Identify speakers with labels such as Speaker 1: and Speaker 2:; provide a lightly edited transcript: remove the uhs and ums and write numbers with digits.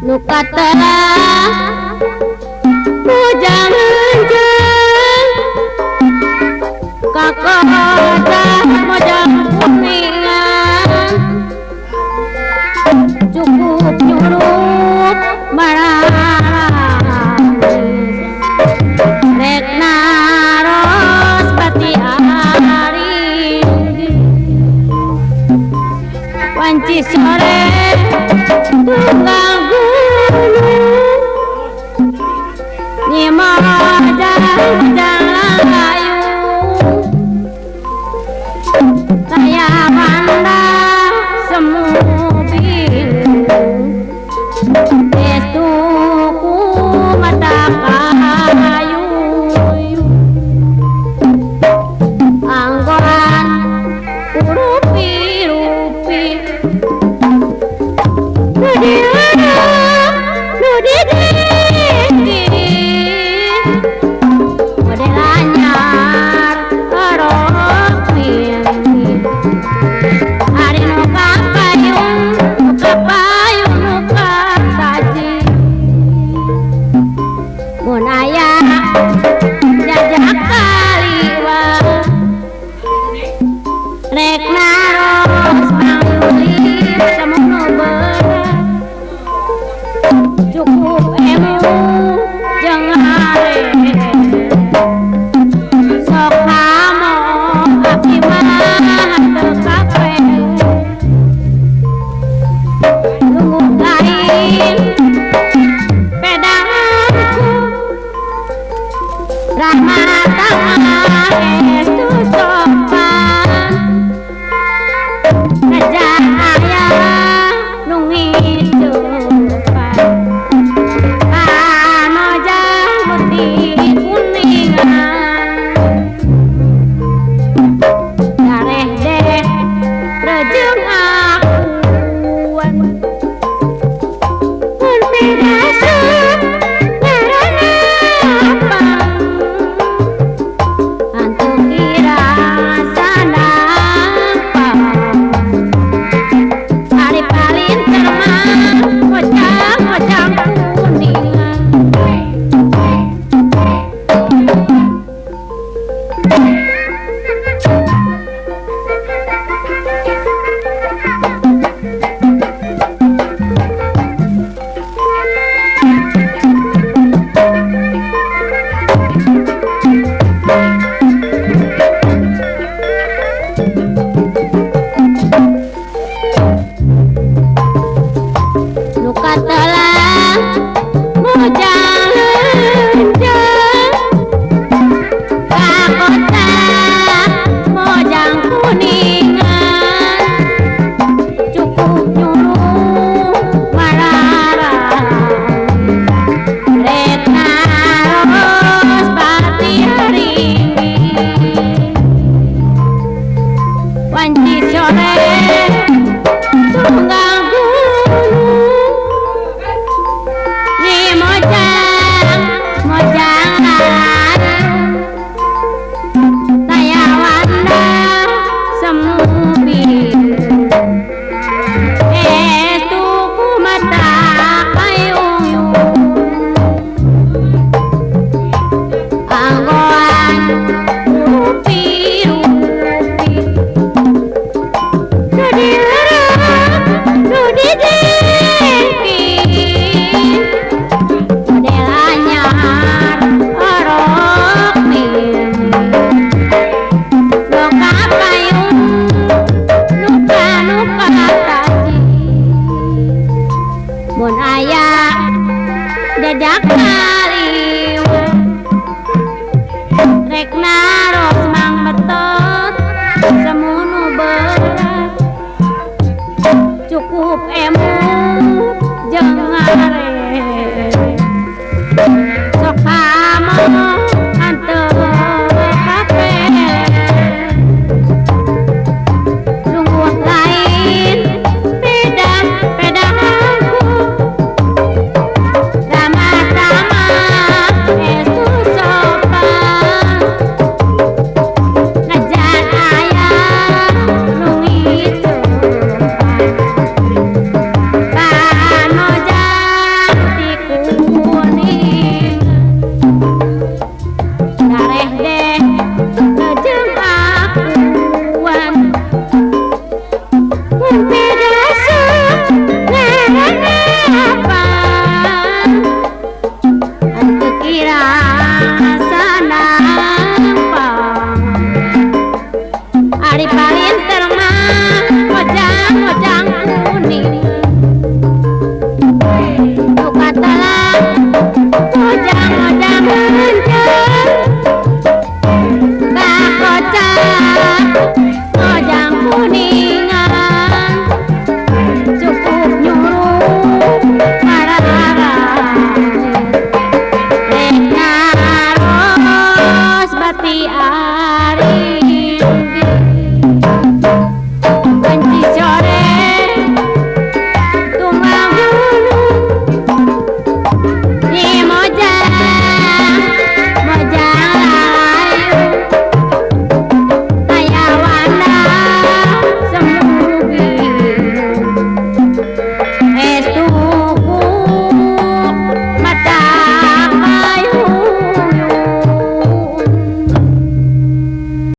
Speaker 1: Nu katelah mojang enjang ka kota Mojang Kuningan cukup nyurup marangis rek naros pati ari wanci sore tunggal gunung nyi mojang layu saya banda semu biru estuku mata kayu anggoran urupi-rupi nu diharap nu didiki model anyar orok mimpi ari nu kapayung nu kataji mun aya jajak kaliwat rek naros pangulih samono berat cukup emu jeung hare sok hamo abdi mah teu kape nunggu lain pedanganku rahmat estu sopan raja aya nu ngicupan panojang murti kuningan dareh deh rejeng akuan mun pirasep ngaranna pang hantu kira sanang ari palinter mah mojang-mojang kuningan. Nu katelah mojang enjang ka kota Mojang Kuningan cukup nyuruh mararang rek naros pati ringgi wanci sore tunggal gunung nyi mojang mojang lalu saya wanda semu biru estuku mata kayung anggoan rupi-rupi nu diharap nu didiki model anyar orok mimpi nu kapayung nuka taji mun aya jajak kaliwat rek naros mang betot semunu berat cukup emu.